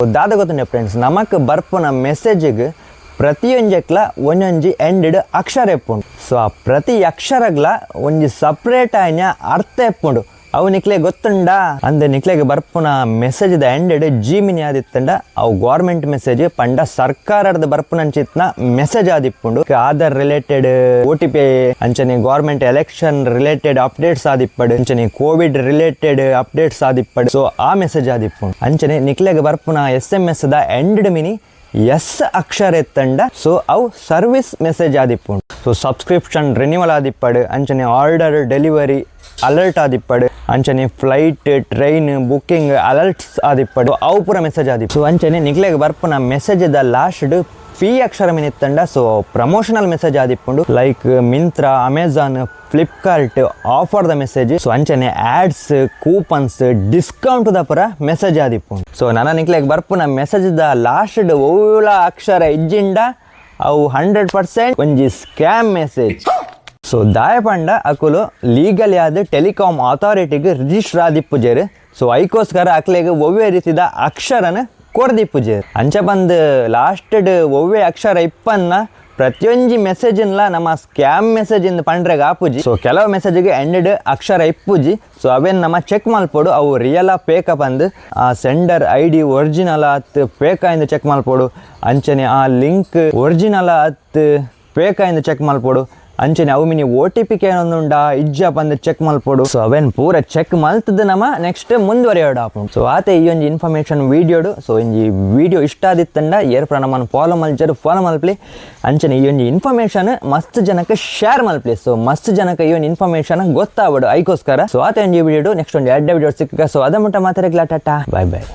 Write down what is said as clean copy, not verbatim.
ದಾದ ಗೊತ್ತುಂಡೆ ಫ್ರೆಂಡ್ಸ್, ನಮಕ್ ಬರ್ಪುನ ಮೆಸೇಜ್ಗ್ ಪ್ರತಿಯೊಂಜಕ್ಲ ಒಂಜೊಂಜಿ ಎಂಡ್ ಅಕ್ಷರ ಇಪ್ಪುಂಡು. ಸೊ ಆ ಪ್ರತಿ ಅಕ್ಷರಗ್ಲ ಒಂಜಿ ಸಪ್ರೇಟ್ ಆಯಿನ ಅರ್ಥ ಇಪ್ಪುಂಡು. ಅವು ನಿಕ್ಲೆ ಗೊತ್ತುಂಡಾ? ಅಂದೆ ನಿಕ್ಲೆಗ್ ಬರ್ಪುನ message the ended Gemini ಆದಿತ್ತಂಡ ಅವು ಗೌರ್ಮೆಂಟ್ ಮೆಸೇಜ್, ಪಂಡ ಸರ್ಕಾರದ ಬರ್ಪುನಂಚಿತ್ನ ಮೆಸೇಜ್ ಆದಿಪ್ಪುಂಡು. ಆಧಾರ್ related OTP, ಅಂಚನೆ government election related updates ಆದಿಪ್ಪಡು, ಅಂಚನೆ Covid related updates ಆದಿಪ್ಪಡು. So ಆ ಮೆಸೇಜ್ ಆದಿಪ್ಪುಂಡು. ಅಂಚನೆ ನಿಕ್ಲೆಗ್ ಬರ್ಪುನ SMS the end mini S ಅಕ್ಷರ ಎತ್ತಂಡ, ಸೊ ಅವು ಸರ್ವಿಸ್ ಮೆಸೇಜ್ ಆದಿಪ್ಪುಂಡು. So subscription renewal ಆದಿಪ್ಪಡು, ಅಂಚನೆ order delivery alert ಆದಿಪ್ಪಡು, ಅಂಚನೆ flight, train booking alerts ಆದಿಪ್ಪಡು, ಅವು ಪೂರ ಮೆಸೇಜ್ ಆದಿಪ್ಪು. ಸೊ ಅಂಚನೆ ನಿಕ್ಲೆಗ್ ಬರ್ಪುನ message the last P ಅಕ್ಷರ ಮಿನಿತ್ತಂಡ, so promotional message ಆದಿಪ್ಪುಂಡು. Like Myntra, Amazon, Flipkart offer the message. So ಅಂಚನೆ ads, coupons, discount the ಪೂರ ಮೆಸೇಜ್ ಆದಿಪ್ಪುಂಡು. ಸೊ ನನ್ನ ನಿಕ್ಲೆಗ್ ಬರ್ಪುನ message the last ಒವ್ಲ ಅಕ್ಷರ ಇಜ್ಜಿಂಡ, ಅವು 100% ಒಂಜಿ scam message. So ದಾಯ ಪಂಡ ಅಕುಲು ಲೀಗಲ್ ಯಾದ್ ಟೆಲಿಕಾಮ್ ಅಥಾರಿಟಿಗೆ ರಿಜಿಸ್ಟರ್ ಆದಿಪ್ಪುಜೆರ್. ಸೊ ಐಕೋಸ್ಕರ ಅಕ್ಲೆಗ್ ಒವ್ವೆ ರೀತಿದ ಅಕ್ಷರನ ಕೊರ್ದಿಪ್ಪುಜೆರ್. ಅಂಚ ಬಂದ್ ಲಾಸ್ಟ್ ಒವ್ವೆ ಅಕ್ಷರ ಇಪ್ಪನ್ನ ಪ್ರತಿಯೊಂಜಿ ಮೆಸೇಜ್ನ್ಲ ನಮ್ಮ ಸ್ಕ್ಯಾಮ್ ಮೆಸೇಜ್ ಇಂದ ಪಂಡ್ರೆಗ್ ಆಪುಜಿ. ಸೊ ಕೆಲವು ಮೆಸೇಜ್ಗೆ ಎಂಡೆಡ್ ಅಕ್ಷರ ಇಪ್ಪುಜಿ. ಸೊ ಅವೇನ್ ನಮ್ಮ ಚೆಕ್ ಮಲ್ಪೊಡು, ಅವು ರಿಯಲ್ ಫೇಕ್ ಪಂದ್. ಆ sender ID original ಆತ್ ಫೇಕ್ ಇಂದ ಚೆಕ್ ಮಲ್ಪೊಡು. ಅಂಚನೆ ಆ ಲಿಂಕ್ ಒರಿಜಿನಲ್ ಆತ್ ಫೇಕ್ ಇಂದ ಚೆಕ್ ಮಲ್ಪೊಡು. ಅಂಚನೆ ಅವು ಮಿನಿ ಓಟಿಪಿ ಕೇನೊಂದುಂಡ ಇಜ್ಜ ಪಂದ್ ಚೆಕ್ ಮಲ್ಪೊಡು. ಸೊ ಅವೇನ್ ಪೂರ ಚೆಕ್ ಮಲ್ತದ ನಮ ನೆಕ್ಸ್ಟ್ ಮುಂದುವರಿಯೋಡು ಆಪುಂಡು. ಸೊ ಆತೆ ಈ ಒಂಜಿ ಇನ್ಫಾರ್ಮೇಶನ್ ವೀಡಿಯೋಡು. ಸೊ ಒಂಜಿ ವಿಡಿಯೋ ಇಷ್ಟ ಆದಿತ್ತಂಡ, ಏರ್ಪುರ ನಮ್ಮನ್ನು ಫಾಲೋ ಮಲ್ಜರು ಫಾಲೋ ಮಲ್ಪ್ಲಿ. ಅಂಚನೆ ಈ ಒಂಜಿ ಇನ್ಫಾರ್ಮೇಶನ್ ಮಸ್ತ್ ಜನಕ್ಕೆ ಶೇರ್ ಮಲ್ಪ್ಲಿ. ಸೊ ಮಸ್ತ್ ಜನಕ್ಕೆ ಈ ಒಂದು ಇನ್ಫಾರ್ಮೇಶನ್ ಗೊತ್ತಾವಡು ಐಕೋಸ್ಕರ. ಸೊ ಆತೆ ಒಂಜಿ ವಿಡಿಯೋ, ನೆಕ್ಸ್ಟ್ ಒಂದು ಎರಡು ವಿಡಿಯೋ ಸಿಕ್ಕ. ಸೊ ಅದ ಮುಟ್ಟ ಮಾತಾಡಗ್ಲಾ, ಟಾಟಾ, ಬಾಯ್ ಬಾಯ್.